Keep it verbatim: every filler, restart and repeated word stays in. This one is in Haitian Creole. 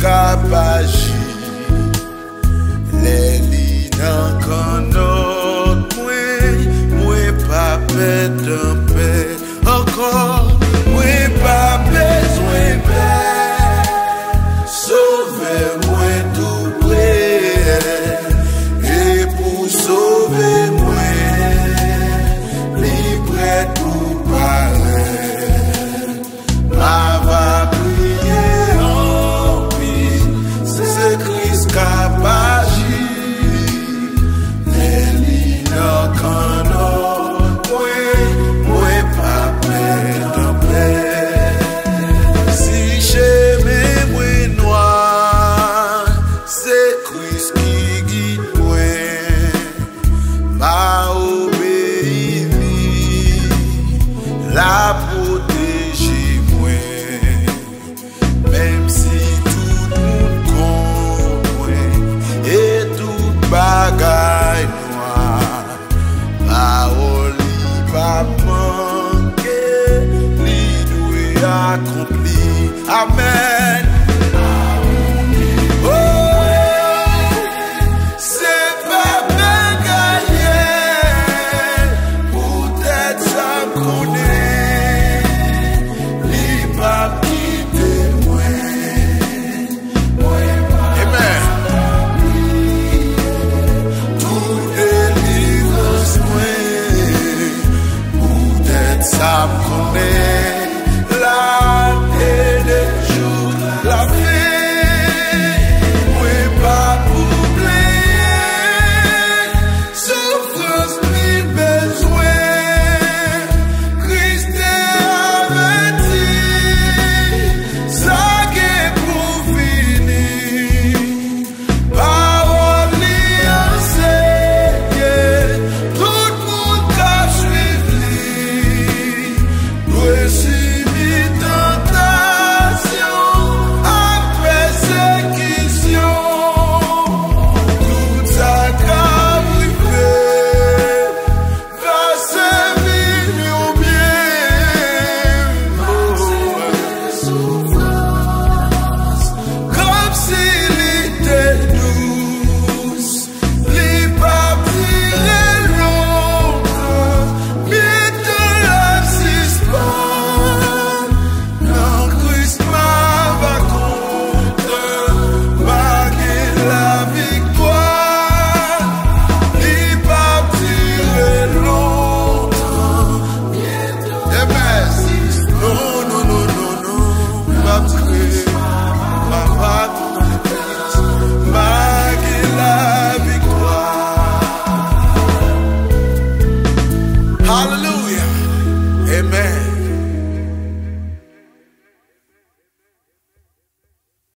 k ap aji. Lè li nan kannòt mwen, mwen pa pè tanpèt ankò, mwen pa bezwen pè. Sovè mwen tou pre, e pou sove mwen, li prè pou parèt. M ava priye anpil, se Kris k ap aji. Lè li nan kannòt mwen, mwen pa pè tanpèt. Si chemen mwen nwa, se Kris ki gid mwen. M a obeyi li, l a pwoteje mwen. Menm si tout moun kont mwen e tout bagay nwa, pawòl li p ap manke, li dwe akonpli. Amèn.